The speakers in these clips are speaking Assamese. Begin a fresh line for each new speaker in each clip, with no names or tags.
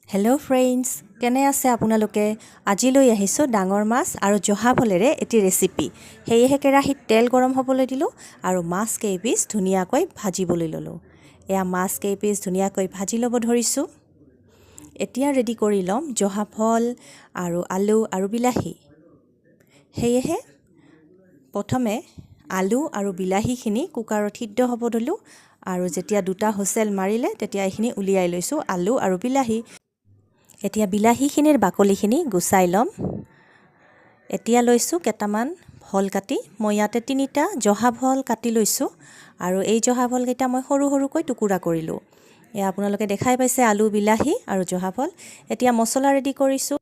হেল্ল' ফ্ৰেণ্ডছ, কেনে আছে আপোনালোকে? আজি লৈ আহিছোঁ ডাঙৰ মাছ আৰু জহা ভোলেৰে এটি ৰেচিপি। সেয়েহে কেৰাহীত তেল গৰম হ'বলৈ দিলোঁ আৰু মাছ কেইপিচ ধুনীয়াকৈ ভাজিবলৈ ল'লোঁ। এয়া মাছ কেইপিচ ধুনীয়াকৈ ভাজি ল'ব ধৰিছোঁ। এতিয়া ৰেডি কৰি ল'ম জহা ফল আৰু আলু আৰু বিলাহী। সেয়েহে প্ৰথমে আলু আৰু বিলাহীখিনি কুকাৰত সিদ্ধ হ'ব দিলোঁ আৰু যেতিয়া দুটা হুইচেল মাৰিলে, তেতিয়া এইখিনি উলিয়াই লৈছোঁ আলু আৰু বিলাহী। এতিয়া বিলাহীখিনিৰ বাকলিখিনি গুচাই ল'ম। এতিয়া লৈছোঁ কেইটামান ভোল কাটি। মই ইয়াতে তিনিটা জহা ভোল কাটি লৈছোঁ আৰু এই জহা ভোলকেইটা মই সৰু সৰুকৈ টুকুৰা কৰিলোঁ। এয়া আপোনালোকে দেখাই পাইছে, আলু, বিলাহী আৰু জহা ভোল। এতিয়া মছলা ৰেডি কৰিছোঁ।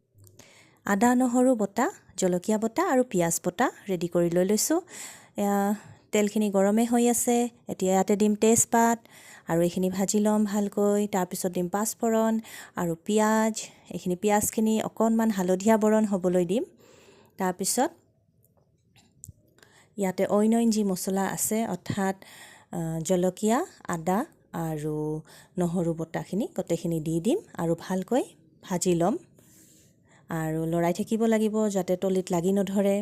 আদা নহৰু বটা, জলকীয়া বটা আৰু পিঁয়াজ বটা ৰেডি কৰি লৈ লৈছোঁ। এয়া তেলখিনি গৰমে হৈ আছে। এতিয়া ইয়াতে দিম তেজপাত আৰু এইখিনি ভাজি ল'ম ভালকৈ। তাৰপিছত দিম পাঁচফোৰণ আৰু পিঁয়াজ। এইখিনি পিঁয়াজখিনি অকণমান হালধীয়া বৰণ হ'বলৈ দিম। তাৰপিছত ইয়াতে অইন অইন যি মছলা আছে, অৰ্থাৎ জলকীয়া, আদা আৰু নহৰু বটাখিনি গোটেইখিনি দি দিম আৰু ভালকৈ ভাজি ল'ম আৰু লৰাই থাকিব লাগিব যাতে তলিত লাগি নধৰে।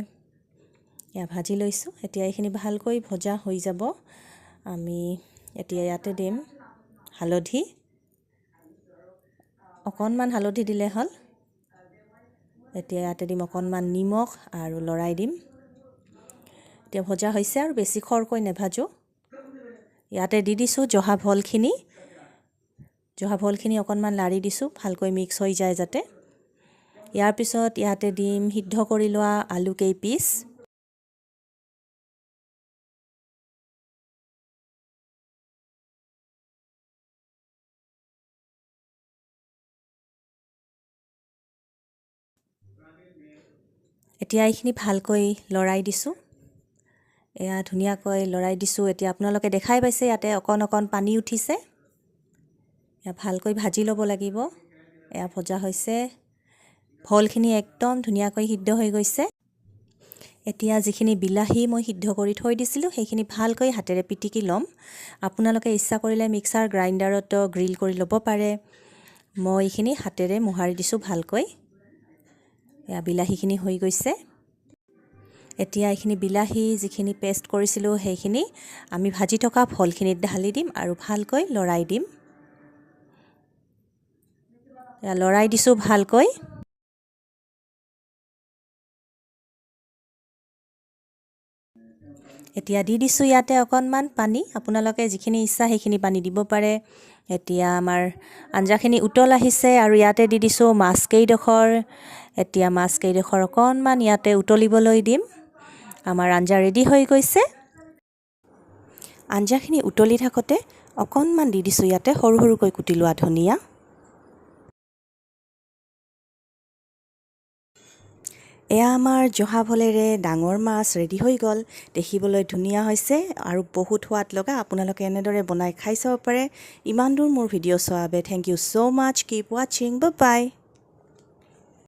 এয়া ভাজি লৈছোঁ। এতিয়া এইখিনি ভালকৈ ভজা হৈ যাব। আমি এতিয়া ইয়াতে দিম হালধি। অকণমান হালধি দিলে হ'ল। এতিয়া ইয়াতে দিম অকণমান নিমখ আৰু লৰাই দিম। এতিয়া ভজা হৈছে আৰু বেছি খৰকৈ নেভাজোঁ। ইয়াতে দি দিছোঁ জহা ভোলখিনি। জহা ভোলখিনি অকণমান লাৰি দিছোঁ, ভালকৈ মিক্স হৈ যায় যাতে। ইয়াৰ পিছত ইয়াতে দিম সিদ্ধ কৰি লোৱা আলু কেইপিচ। এতিয়া এইখিনি ভালকৈ লৰাই দিছোঁ। এয়া ধুনীয়াকৈ লৰাই দিছোঁ। এতিয়া আপোনালোকে দেখাই পাইছে, ইয়াতে অকণ অকণ পানী উঠিছে। এয়া ভালকৈ ভাজি ল'ব লাগিব। এয়া ভজা হৈছে। ভোলখিনি একদম ধুনীয়াকৈ সিদ্ধ হৈ গৈছে। এতিয়া যিখিনি বিলাহী মই সিদ্ধ কৰি থৈ দিছিলোঁ, সেইখিনি ভালকৈ হাতেৰে পিটিকি ল'ম। আপোনালোকে ইচ্ছা কৰিলে মিক্সাৰ গ্ৰাইণ্ডাৰতো গ্ৰিল কৰি ল'ব পাৰে। মই এইখিনি হাতেৰে মোহাৰি দিছোঁ ভালকৈ। এয়া বিলাহীখিনি হৈ গৈছে। এতিয়া এইখিনি বিলাহী যিখিনি পেষ্ট কৰিছিলোঁ, সেইখিনি আমি ভাজি থকা ভোলখিনিত ঢালি দিম আৰু ভালকৈ লৰাই দিম। এয়া লৰাই দিছোঁ ভালকৈ। এতিয়া দি দিছোঁ ইয়াতে অকণমান পানী। আপোনালোকে যিখিনি ইচ্ছা সেইখিনি পানী দিব পাৰে। এতিয়া আমাৰ আঞ্জাখিনি উতল আহিছে আৰু ইয়াতে দি দিছোঁ মাছ কেইডোখৰ। এতিয়া মাছ কেইডোখৰ অকণমান ইয়াতে উতলিবলৈ দিম। আমাৰ আঞ্জা ৰেডি হৈ গৈছে। আঞ্জাখিনি উতলি থাকোঁতে অকণমান দি দিছোঁ ইয়াতে সৰু সৰুকৈ কুটি লোৱা ধনিয়া। এয়া আমাৰ জহা ভোলেৰে ডাঙৰ মাছ ৰেডি হৈ গ'ল। দেখিবলৈ ধুনীয়া হৈছে আৰু বহুত সোৱাদ লগা। আপোনালোকে এনেদৰে বনাই খাই চাব পাৰে। ইমান দূৰ মোৰ ভিডিঅ' চোৱাৰ বাবে thank you so much. Keep watching, bye.